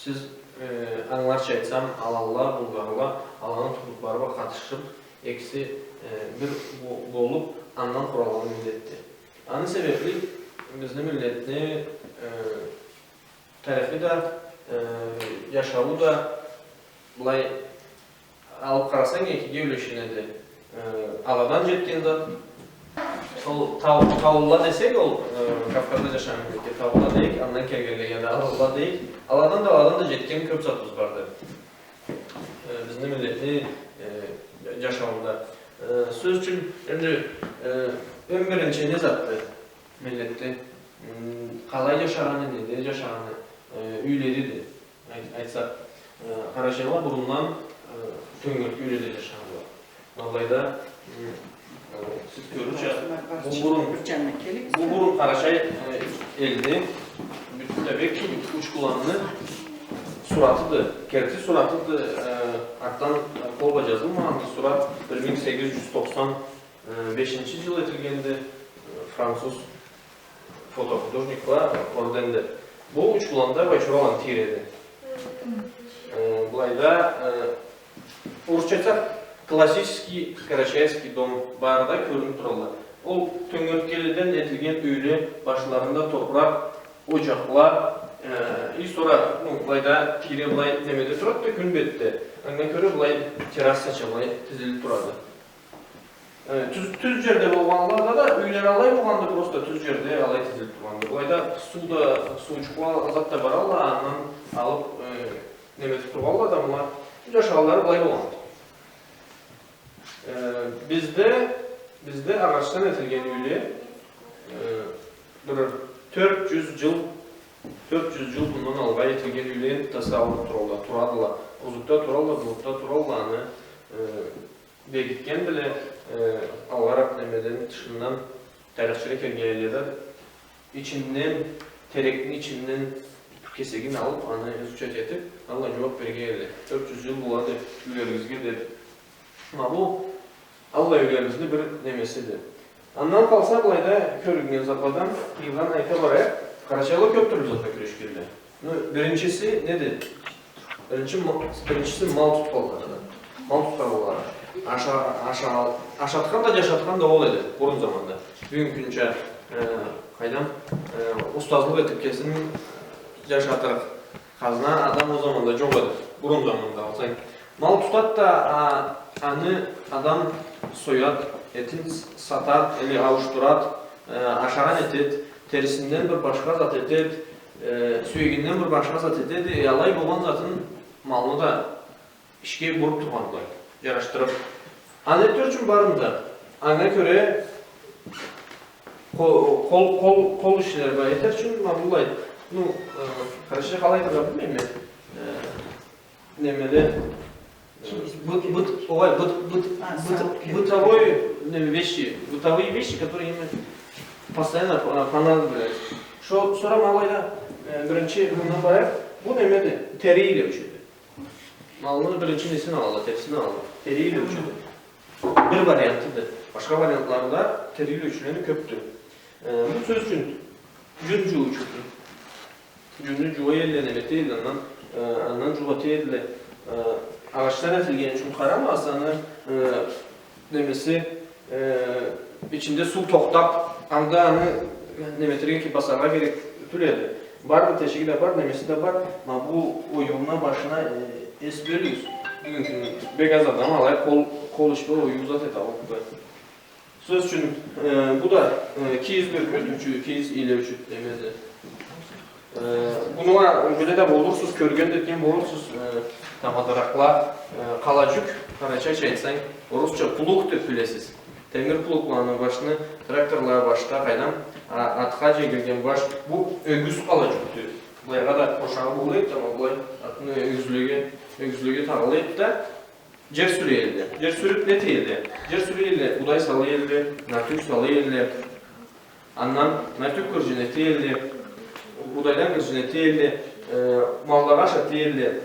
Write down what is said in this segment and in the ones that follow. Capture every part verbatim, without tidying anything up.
Сиз, э, англарча айтсам, аланла, булгарла, аланы тукъумлары бла къатышыб, экиси, э, бир бо-, болуб, андан къуралгъан миллетди. Аны себебли бизни миллетни, э, тарихи да, э, джашауу да былай алыб къарасанг, экиге юлешинеди. Э, аладан джетген зат. Ол тау-, таулула десек, ол, э, Кавказда джашагъан миллетге таулула дейик, андан келгенле яда аланла дейик. Аладан да, аладан да джетген кёб затыбыз барды. Э, бизни миллетни, э, джашауунда. Э, сёз ючюн, энди, э, эм биринчи не затды? Миллетни, м, къалай джашагъаны, неде джашагъаны, э, юйлериди. Ай-, айтсакъ, э, къарачайла бурундан, э, тёнгертки юйледе джашагъанла. Алайда, м, э, сиз кёрюрча, бу бурун, бу бурун къарачай, э, элни, бютюн да бек учкуланны суратыды, керти суратыды, э, артдан, э, къол бла джазылмагъанды сурат, бир минг сегиз джюз токъсан бешинчи джыл этилгенди, э, француз фотохудожник бла Орденде. Бу учкуланда Байчураланы тийреди. Э, былайда, э, орусча айтсакъ, классический карачаевский дом бары да кёрюнюб туралла. Ол тёнгерткеледен этилген юйле, башларында топуракъ, оджакъла, э, и сора, ну, былайда тийре былай немеде турады да, кюн бетде. Анга кёре былай террасача былай тизилиб турады. Э, тюз, тюз джерде болгъанлада да юйле алай болгъанды, просто тюз джерде алай тизилиб тургъанды. Былайда суу да, суучукъла зат да баралла, андан алыб, э, неме этиб тургъанла адамла. Джашаулары былай болгъанды. Э, бизде, бизде агъачдан этилген юйле, э, бир тёрт джюз джыл, тёрт джюз джыл мындан алгъа этилген юйле энтда салыныб туралла, турадыла. Узукъда туралла, узукъда туралла, аны, э, бегитгенле, э, алгъаракъ немеден, тышындан тарихчиле келгенле да, ичинден, терекни ичинден бир кесегин алыб, аны изучать этиб, алай джууаб бергенле. Тёрт джюз джыл болады юйлеригизге деб. Ма бу аллай юйлерибизни бир немесиди. Андан къалса, былайда кёрюнген затладан, къыйырдан айта барайыкъ. Къарачайла кёб тюрлю затла кюрешгенле. Ну, биринчиси неди? Биринчи ма-, биринчиси мал тутханлары. Мал тутханлары. Аша-, аша-, ашатхан да, джашатхан да ол эди, бурун заманда. Бюгюннгю кюнча, э, къайдам, э, устазлыкъ этиб кесин джашатырыкъ хазна адам ол заманда джокъ эди. Бурун заманда алсанг. Мал тутад да, а, аны адам сояд, этин с-, сатад, или ауушдурад, э, ашагъан этед, терисинден бир башха зат этед, э, сюегинден бир башха зат этед, э, алай болгъан затын, малны да ишге буруб тургъанды, джарашдырыб. Аны этер ючюн барын да, анга кёре къо-, къол, къол, къол ишлери бар этер ючюн, ма былай, ну, э, къарачайча къалай айтыргъа билмейме, э, немеле, э, быт-, быт-, огъай, быт-, быт-, а, быт-, бытовой, неме, вещи, бытовые вещи, которые именно постоянно по-, понадобились. Шо, сора ма былайда, э, биринчи мындан барайыкъ, бу немеди, тери илеучюдю. Малны биринчи несин алалла, терисин алалла. Тери илеучюдю. Бир вариантыды. Башха вариантлары да тери илеучюлени кёбдю. Э, бу сёз ючюн джюн джуучуду. Джюнню джууа эдиле, неме эте эдиле, андан, э, андан джууа эте эдиле. Э, агъачдан этилгени ючюн къарама, аны, э, немеси, э, ичинде суу тохтаб, анда аны неме этерге, кибасаргъа керек тюл эди. Барды, тешиги да бар, немеси да бар. Ма бу оюуна, башына, э, эс бёлюгюз. Бюгюннгю кюн бек аз адам алай къол, къол иш бла оюу зат эте алыб турады. Сёз ючюн, э, бу да, э, кийиз бёркюртюучю, кийиз илеучю немеди. Э, муну а биле да болурсуз, кёрген да этген болурсуз, э, тамадаракъла, э, къаладжюк, къарачайча айтсанг, орусча плуг деб билесиз. Темир плугланы башны, тракторла башда, къайдам, а, атха джегилген баш, бу ёгюз къаладжюкдю. Былайгъа да къошагъы болур эди, ма былай атны ёгюзлеге, ёгюзлеге тагъыла эди да, джер сюре эдиле. Джер сюрюб не эте эдиле? Джер сюре эдиле, будай сала эдиле, нартюх сала эдиле. Андан нартюх гырджын эте эдиле, будайдан гырджын эте эдиле, э, маллагъа ашата эдиле.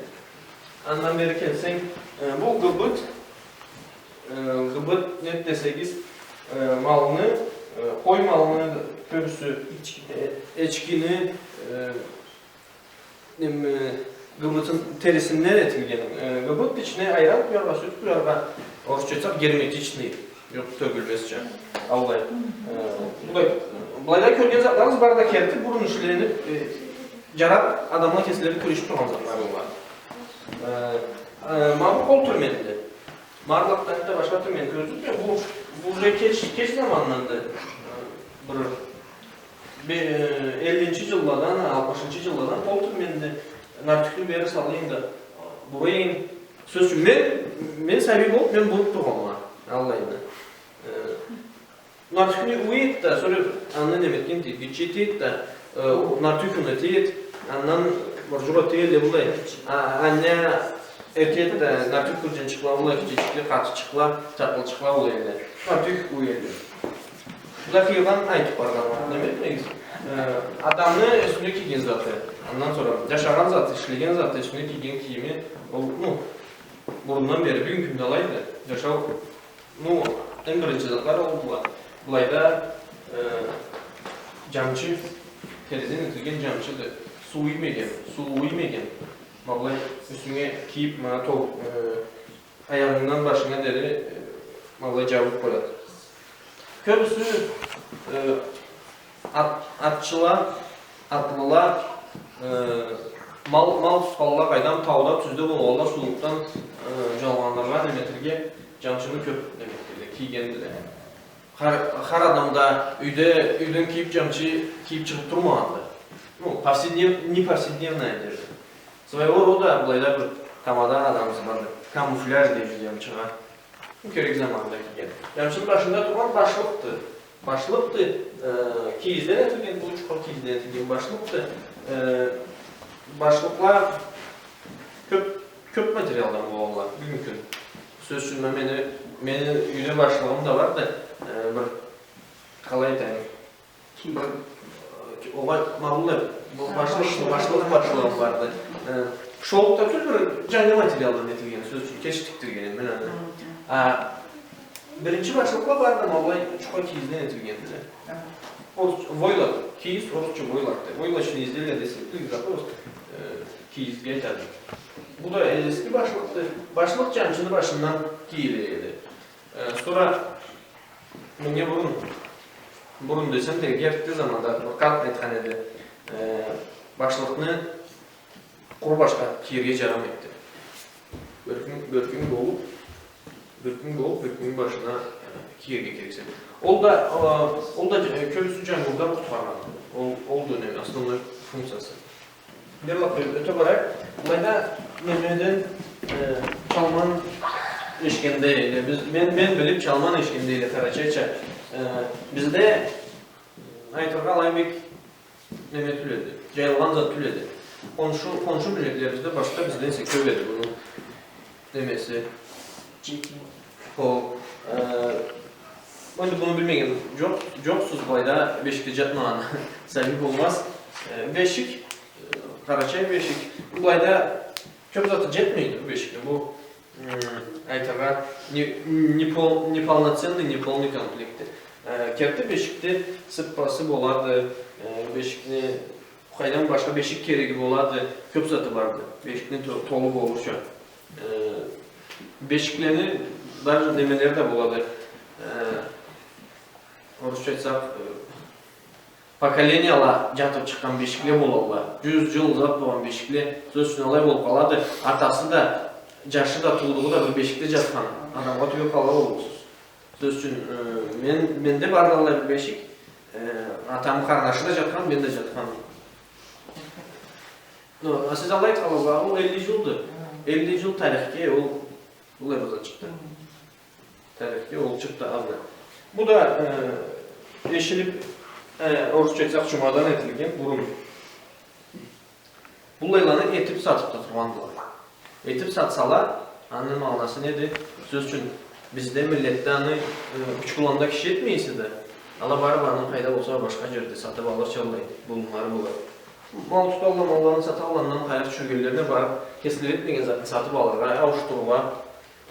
Андан бери келсенг, э, бу гыбыт, э, гыбыт не десегиз, э, малны, э, къой малны кёбюсю, э, эчкини, э, неме, Гыбытын терисинден этилген, э, гыбыт ичине айран къуяргъа, сют къуяргъа, орусча айтсакъ, герметичный, жукъ тёгюлмезча. Аллай. Э, былай, былайда кёрген затларыгъыз бары да керти бурун ишленип, э, жарап, адамла кеслери кюрешип тургъан затлары бла. Э, э, ма бу къол тирменди. Марлыкъдан да башха тирмен кёргюзтмей, бу, бу уже кеч, кеч заманданды. Э, бир бе-, э, эллинчи жылладан, алпышынчы жылладан къол тирменди, нартюхню бери салайын да, бурайын. Сёз ючюн, мен, мен сабий болуп, мен буруп тургъанма, аллайны. Э, нартюхню уй эт да, сора аны неме этгенди, гитче эт да, э, нартюх ун эт, андан бир жура эт да былай. А, андан эт да, нартюх бир жанчыкъла, былай гитчечикле, къатычыкъла, татлычыкъла, былай эди. Нартюх уй эди. Бу да къыйырдан айтып баргъанма. Неме этмегиз? Э, адамны юсюне кийген заты, андан сора жашагъан заты, ишлеген заты, юсюне кийген кийими, ол, ну, бурундан бери, бюгюн кюнде алайды. Жашау, ну, эм биринчи затлар ол была. Былайда, э, жамчы, териден этилген жамчыды. Суу иймеген, суу иймеген. Ма былай юсюнге кийип, ма тол, э, аягъынгдан башынга дери, э, ма былай жабып къояды. Кёбюсю, э, ат-, атчыла, атлыла, э, мал, мал тутханла, къайдам, тауда, тюзде болгъанла, сууукъдан, э, жалгъаныргъа, неме этерге, жамчыны кёп, неме этерге, кийгендиле. Хар, хар адам да юйде, юйден кийип, жамчы кийип чыгъып турмагъанды. Ну, повседнев-, не повседневная одежда. Своего рода былайда бир тамада адамыбыз барды. Камуфляж дейбиз жамчыгъа. Бу керек заманда кийген. Жамчыны башында тургъан башлыкъды. Башлыкъды, э, кийизден этилген, бу чукъур кийизден этилген башлыкъды. Э, башлыкъла кёп, кёп материалдан болгъанла, бюгюн кюн. Сёз ючюн, мени, мени юйде башлыгъым да барды. Э, бир, къалай айтайым, Ким? Бир, э, огъай, ма былай, бу башлыкъ, башлыкъ, башлыгъым барды. Э, шёлк да тюл, бир жангы материалдан этилген, сёз ючюн, кеч тикдирген эдим мен аны. А биринчи башлыкъла барды, ма былай, чукъур кийизден этилгенди. Орус-, войлок, кийиз, орусча войлок да. Войлочные изделия десе, бир запрос, э, кийизге айтады. Бу да эски башлыкъды. Башлыкъ жамчыны башындан кийиле эди. Э, сора Мынга бурун, бурун десем да, керти заманда бир къарт айтхан эди, э, башлыкъны къуру башха кийерге жарамайды. Бёркюнг, бёркюнг болуп, бёркюнг болуп, бёркюнгню башына, э, кийерге керексе. Ол да, э, ол да, э, кёбюсю жангыудан къутхаргъан. Ол, ол да неме, основной функциясы. Бир лап ёте барайыкъ. Былайда немеден, э, чалман эшгенде эле, биз, мен, мен билип, чалман эшгенде эле, къарачайча, э, бизде, м, айтыргъа алай бек неме тюл эди, жайылгъан зат тюл эди. Хоншу, хоншу миллетлерибизде башха бизден эсе кёп эди муну немеси. Жеке. Ол, э, энди муну билмеген жокъ, жокъсуз, былайда бешикде жатмагъан сабий болмаз. Э, бешик, э, къарачай бешик. Былайда кёп заты жетмейди бу бешикге. Бу, м, айтыргъа, не, не пол-, неполноценный, неполный комплектди. Э, керти бешикде сыппасы болады, э, бешикни Къайдан башха бешик кереги болады, кёп заты барды. Бешикни то-, толу болурча. Э, бешиклени даже немелери да болады. Э, орусча айтсакъ, э, поколениела жатып чыкъгъан бешикле болалла. Жюз жыл зат болгъан бешикле, сёз ючюн, алай болуп къалады. Атасы да, жашы да, туудугъу да бир бешикде жатхан адамгъа тюбеп къала болурсуз. Сёз ючюн, э, мен, менде барды аллай бир бешик, э, атамы къарнашы да жатхан, мен да жатханма. Но, а сиз алай айтханлай, ол элли жылды. Элли жыл тарихге ол былай бир зат чыкъды. Тарихге ол чыкъды азгъа. Бу да, э, эшилип, э, орусча айтсакъ, чумадан этилген бурун. Быллайланы этип сатып да тургъандыла. Этип сатсала, аны магъанасы неди? Сёз ючюн, бизде миллетде аны, э, Учкуланда киши этмей эсе да, ала барып аны къайда болса башха жерде сатып алырча аллай бурунлары болады. Мал туталла, малларын саталла, андан къайры тюшюргенлерине барып, кеслери этмеген затны сатып алыргъа, ауушдурургъа,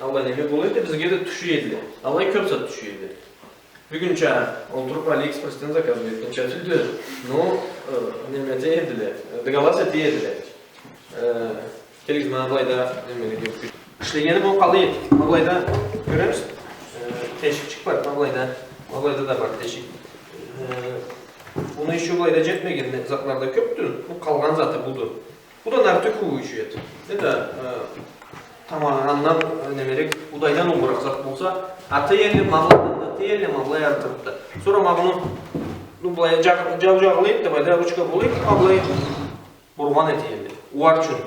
аллай неме болур эди, бизге да тюше эди. Аллай кёп зат тюше эди. Бюгюнча олтуруп Алиэкспрессден заказ этгенча тюлдю. Ну, э, неме эте эдиле, э, договариваться эте эдиле. Э, Келигиз, ма былайда, немелеге, ишлегени бу къалай эди. Ма былайда, кёремисиз? Э, тешикчик бар, ма былайда. Ма былайда да бар тешик. Э, муну иши былайда джетмеген затларда кёбдю. Бу къалгъан заты буду. Бу да нартюх ючюн эди. Неда, э, тамагъандан, э, немерек, будайдан уллуракъ зат болса, ата элле, ма былайдан да ата элле, ма былай артырыкъды. Сора ма муну, ну, былай джагъ-, джау джагъылы эди да, былайда ручка болуп, ма былай бургъан эте элле. Ууар ючюн.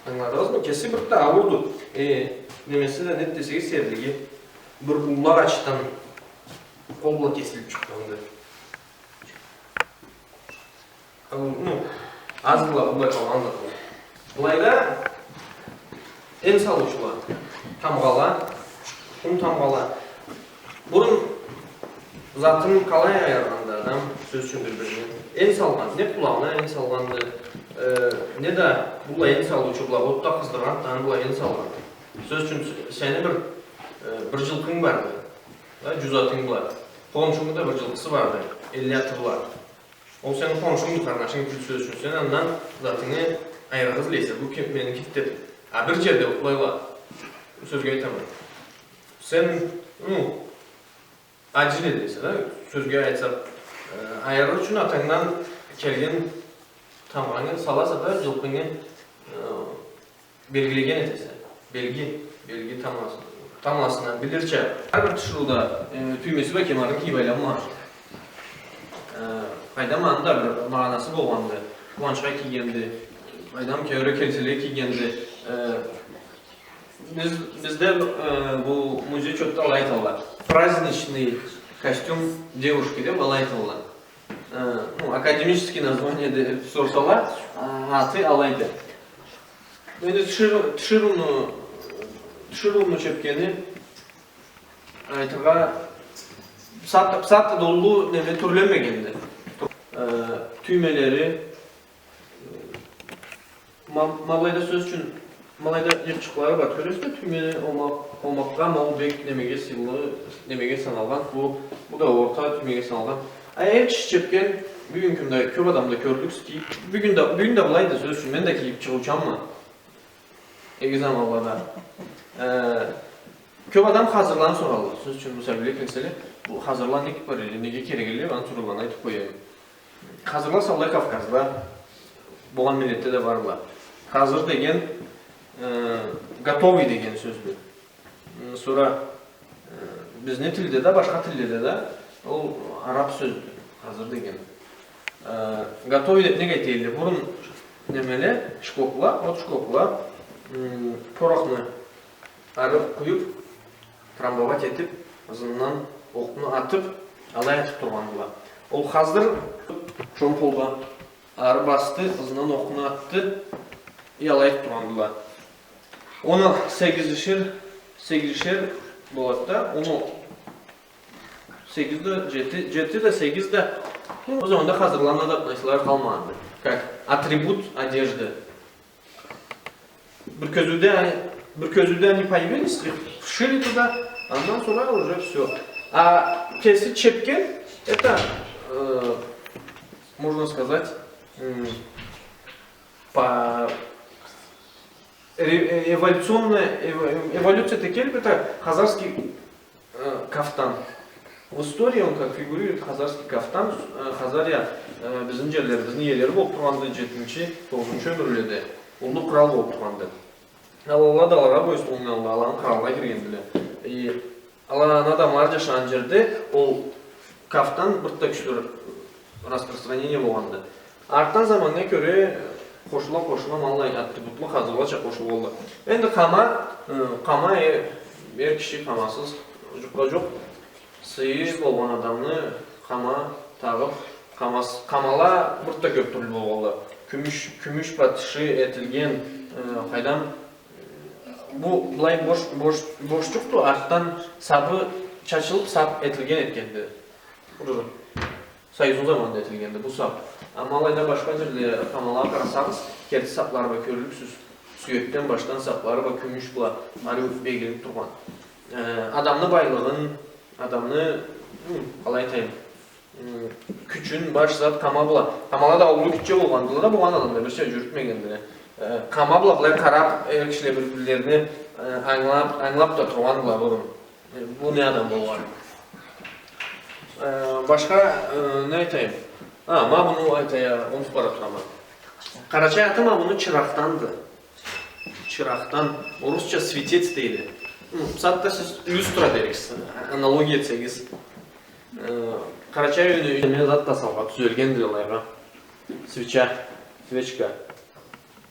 Ангыладыгъызмы? Кеси бир да ауурду. Э, немеси да, не десегиз, серлиги. Бир уллу агъачдан къол бла кесилип чыкъгъанды. Ал, ну, азырла, былай къалгъан зат. Былайда эн салыучула, тамгъала, къум тамгъала. Бурун затын къалай айыргъанды адам, сёз ючюн, бир-биринден. Эн салгъан, не къулагъына эн салгъанды, э, неда былай эн салыучу бла отда къыздыргъан, аны бла эн салгъан. Сёз ючюн, сени бир, э, бир джылкъынг барды, да, джюз атынг бла. Хоншунгу да бир джылкъысы барды, элли аты бла. Ол сени хоншунгду, къарнашынг тюл, сёз ючюн. Сен андан затынгы айырыргъа излейсе, бу ким, меники деп. А бир джерде былайла, сёзге айтама. Сен, ну, аджил этесе да, сёзге айтсакъ, э, айырыр ючюн атангдан келген тамгъангы саласа да, джылкъынгы, э, белгилеген этесе. Белги, белги тамласы-, тамласына билирча. Хар бир тиширыуда, э, тюймеси бла кемарын кийип айланмагъан. Э, къайдам, аны да бир магъанасы болгъанды. Къууанчха кийгенди. Къайдам, кёре келселе кийгенди. Э, биз, бизде, э, бу музей чотда алай айталла. Праздничный костюм девушки деп алай айталла. Э, ну, академический название деп сорсала, а, аты алайды. Энди тиширыу-, тиширыуну, тиширыуну чепкени, айтыргъа, бусагъатда, бусагъатда да уллу неме тюрленмегенди. Э, тюймелери, Ма-, ма былайда, сёз ючюн, ма былайда джыпчыкълары бар, кёресиз да, тюймени омакъ-, омакъгъа, ма ол бек немеге, сыйлы немеге саналгъан, бу, бу да орта тюймеге саналгъан. А эр киши чепкен, бюгюн кюнде кёп адамда кёрлюксюз кийип, бюгюн да, бюгюн да былайды, сёз ючюн, мен да кийип чыгъыучамма. Эгер заманлада. Э, кёп адам хазырланы соралла, сёз ючюн, мисалге келселе, бу хазырла нек бар элле, неге керек элле, аны соралланы айтып къояйым. Хазырла саулай Кавказда, болгъан миллетде да барла. Хазыр деген, э, готовый деген сёздю. М, сора, э, бизни тилде да, башха тилледе да ол араб сёздю, хазыр деген. Э, готовый деп неге айта элле? Бурун немеле, шкокла, от шкокла, м, порохну ары къуюп, трамбовать этип, ызындан окъну атып, алай атып тургъандыла. Ол хазыр чомпулда ары басды, ызындан окъну атды, и алай атып тургъандыла. Ону сегизишер, сегизишер болады да, ону сегиз да, джети, джети да, сегиз да. Ну, ол заманда хазырланы да атайсыз, къалмагъанды. Как атрибут одежды. Бир кёзюуде они, бир кёзюуде они появились, их вшили туда, андан сора уже всё. А кеси чепкен, это, э, можно сказать, м, по ре-, э, эволюционная, эво-, эволюция текелип, это хазарский Э, кафтан. В истории он как фигурирует хазарский кафтан, э, Хазария, э, бизни джерлери, бизни иелери болуп тургъанды джетинчи, тогъузунчу ёмюрледе. Уллу кърал болуп тургъанды. Ала, ала да алагъа бойсуннгандыла, аланы къралына киргендиле. И ала, аны адамлары джашагъан джерде ол кафтан бир да кючлю распространение болгъанды. Артдан заманнга кёре къошула, къошула, ма аллай атрибутла хазырлача къошулгъанла. Энди къама, э, къама, э, эр киши къамасыз джукъгъа джукъ. Сыйы болгъан адамны къама тагъып, къамас-, къамала бир да кёп тюрлю болгъанла. Кюмюш, кюмюш бла тышы этилген, э, къайдам, бу былай бош, бош, бошчукъду, артдан сабы чачылып, сап этилген этгенди. Бир Союзну заманында этилгенди бу сап. Амма алайда башха джерде къамалагъа къарасагъыз, керти саплары бла кёрлюксюз. Сюекден башдан саплары бла кюмюш бла, ары бегилип тургъан. Э, адамны байлыгъын, адамны, хы, къалай айтайым, М, кючюн, баш зат къама бла. Къамала да уллу-кичи болгъандыла да, болгъан адамла бирча джюрютмегендиле. Э, къама бла былай къараб, эр кишиле бир-бирлерине, э, ангылаб, ангылаб да тургъандыла бурун. Э, бу не адам болгъан? Э, башха, э, не айтайым? А, ма муну айтайым, унутуб бара турама. Къарачай аты ма муну чыракъданды. Чыракъдан, орусча светец дейди. Хы, бусагъатда сиз люстра дериксиз, аналогия этсегиз. Э, къарачай юйню ичине зат да салгъан, тюзелгенди алайгъа. Свеча, свечка.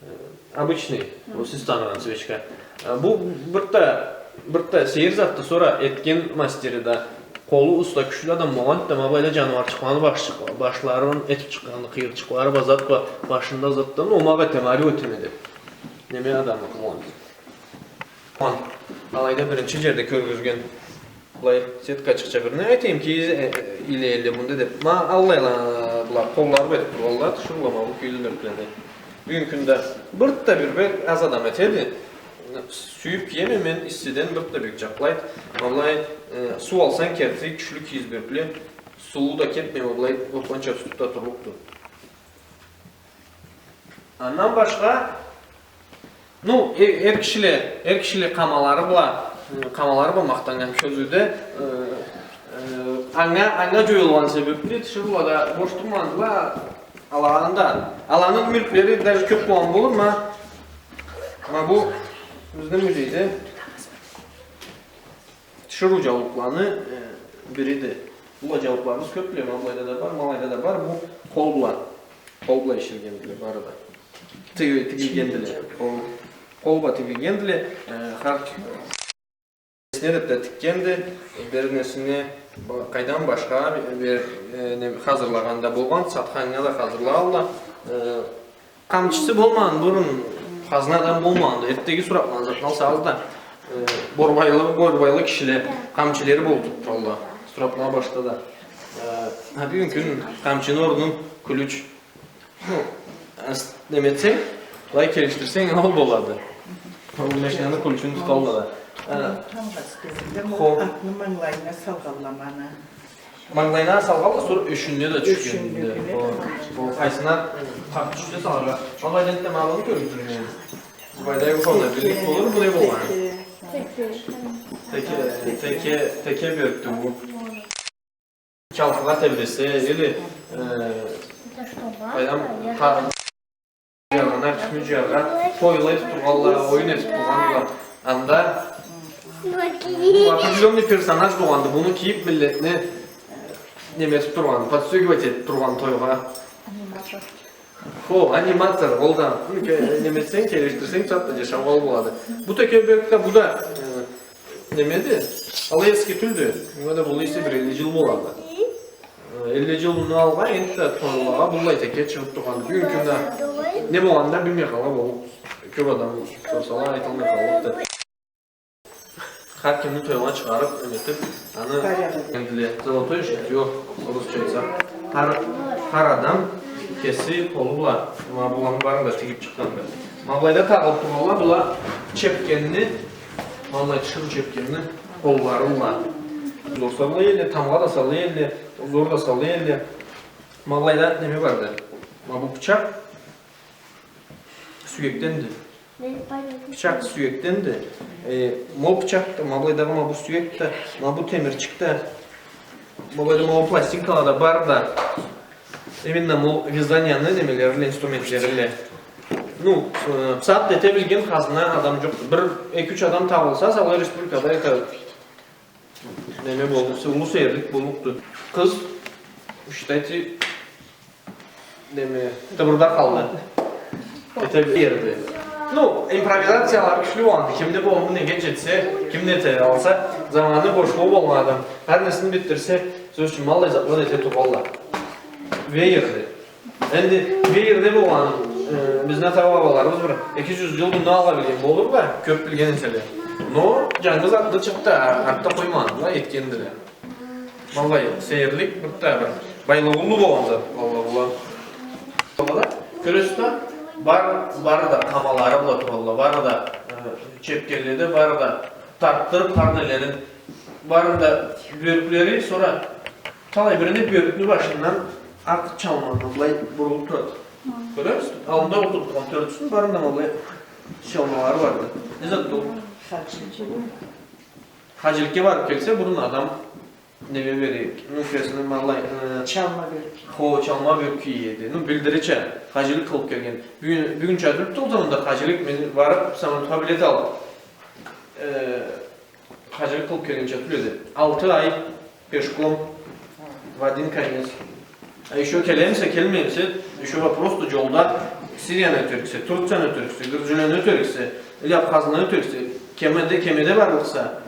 Э, обычный, хы, ол сиз таныгъан свечка. Э, бу бир да, бир да сейир затды, сора этген мастери да, къолу уста, кючлю адам болгъанды да, ма былайда джаныуарчыкъланы башчыкъ-, башларын этиб чыкъгъанды, къыйырчыкълары бла зат бла, башында зат да, ну, омакъ этеме, ариу этеме деб. Неме адамы болгъанды. Алайда биринчи джерде кёргюзген. Былай, сеткачыкъча бир не айтайым ки, э, э, иле-иле мында деб. Ма аллайла, была, къоллары бла этиб тургъанла, тиширыула ма бу кюйлю нёртлени. Бюгюн кюнде бир да бир бек аз адам этеди. Сюйюб киеме мен иссиден, бир да бек джакълайды. Ма былай, э, суу алсанг керти, кючлю кийиз бёркле, суу да кетмей, ма былай, бокъонча тутуб да турлукъду. Андан башха, ну, э-, эр кишиле, эр кишиле къамалары бла, э, къамалары бла махтаннган кёзюуде, э, э, анга, анга джоюлгъан себебли тиширыула да бош турмагъандыла, аланы да, аланы мюлклери даже кёб болгъан болур, ма, ма бу бизни музейде тиширыу джаулукъланы, э, бириди. Была джаулукъларыбыз кёбдюле, ма былайда да бар, ма алайда да бар, бу къол бла, къол бла ишилгендиле бары да. Тиги-, тигилгендиле. Къол, къол бла тигилгендиле, э, хар несине деб да тикгенди, бир несине ба-, къайдан башха, бир, э, не, хазырлагъан да болгъан, сатханнга да хазырлагъанла, э, Къамчысы болмагъан бурун хазна адам болмагъанды. Эрттеги суратланы затын алсагъыз да, э, борбайлы, борбайлы кишиле къамчылары болуб туралла. Суратла башда да. Э, а бюгюн кюн къамчыны орнун кюлюч. Ну, ас-, неме этсенг, былай келишдирсенг, ол болады. Ол машинаны кюлючюн туталла да. Э, хо. Атны мангылайына салгъанла ма аны. Мангылайына салгъанла, сора ёшюнюне да тюшгенди. Ёшюнюне да. Ол, ол къайсына къарт тюшсе салыргъа. Алай да, энтда, ма аланы кёрюб турама. Зубайда Юховна, бир бек болур, бу не болгъан? Теке. Теке, теке, теке бёркдю бу. Чалкъыгъа тебресе, или, э, къайдам, къа-, джаргъына, тюхмю джаргъа, тойла этиб тургъанла, оюн этиб тургъанла. Анда бу определённый персонаж болгъанды, муну кийиб миллетни неме этиб тургъан, подстёгивать этиб тургъан тойгъа. Аниматор. Хо, аниматор, ол да. Муну ке-, неме этсенг, келишдирсенг, чатда джашаугъа болады. Бу теке бёркдю, бу да, э, Немеди? Алай эски тюлдю. Мынга да болур эсе бир элли джыл болады. Э, элли джыл мындан алгъа энтда тойлагъа быллай теке чыгъыб тургъанды. Бюгюн кюнде не болгъанын да билмей къала боллукъ. Кёб адам сорсала, айталмай къаллыкъды. Хар кимни тойлагъа чыгъарыб, неме этиб, аны... Порядок. Золотое шитьё, орусча айтсакъ. Хар, хар адам кеси къолу бла ма быланы барын да тигиб чыкъгъанды. Ма былайда тагъылыб тургъанла, была чепкенни, ма былай тиширыу чепкенни къоллары бла зор сала элле, тамгъа да сала элле, зор да сала элле. Ма былайда неме барды? Ма бу бычакъ сюекденди. Бычакъ сюекденди. Э, ма бычакъ да, ма былайдагъы ма бу сюек да, ма бу темирчик да, ма былайда ма бу пластинкала да бары да. Именно ма бу вязанияны немелери бла, инструментлери бла. Ну, э, бусагъатда эте билген хазна адам джокъду. Бир эки-юч адам табылса, саулай республикада это неме боллукъду, уллу сейирлик боллукъду. Къыз, считайте, неме, тыбырда къалды. Эте берди. Ну, импровизациялары кючлю болгъанды. Кимде болуму неге джетсе, ким не эте алса, заманы, бошлугъу болгъан адам. Хар несин битдирсе, сёз ючюн, ма аллай затла эте тургъанла. Веерди. Энди веерде болгъан, э, бизни ата-бабаларыбыз бир эки джюз джыл мындан алгъа билген болурла, кёб билген эселе. Но джангыз атны чыгъыб да, а-, артда къоймагъанла, этгендиле. Валлахи, сейирлик бир да бир байлыгъы уллу болгъан зат, валлахи, была. Кёресиз да, бар, бары да къамалары бла туралла, бары да, э, чепкенле да, бары да тартдырыб, хар нелерин, бары да бёрклери, сора Талай бирини бёркню башындан акъ чалманы былай бурулуб турады. Кёремисиз? Аллында олтуруб тургъан тёртюсюню барында ма былай чалмалары барды. Не затды ол? Хаджиликге барыб келсе, бурун адам неме бере эди, ну, кесини ма былай, э, чалма бёрк. Хо, чалма бёрк кие эди. Ну, билдирирча, хаджилик къылыб келген. Бюгюн, бюгюнча тюлдю ол заманда хаджилик, мен барыб, самолётха билет алыб, э, хаджилик къылыб келгенча тюл эди. Алты ай пешком в один конец. А ещё келемисе, келмеймисе, ещё вопрос да джолда Сирияны ётериксе, Турцияны ётериксе, Гюрджюлени ётериксе, или Абхазланы ётериксе, кемеде, кемеде барлыкъса,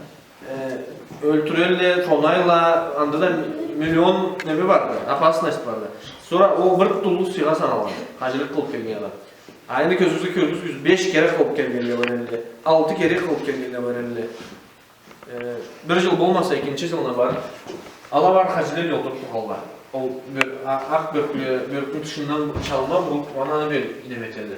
э, ёлтюрелле, тонайла, анда да миллион неме барды, опасность барды. Сора ол бир тутуллукъ сыйгъа саналады, хаджилик къылыб келген адам. А энди кёзюгюзге кёргюзгюз, беш кере къылыб келгенле бар элле, алты кере къылыб келгенле бар элле. Э, бир джыл болмаса, экинчи джылына барыб, ала бар хаджиле олтуруб тургъанла. Ол бёр-, а-, акъ бёркле, бёркню тышындан чалма буруб, аны бир неме этелле.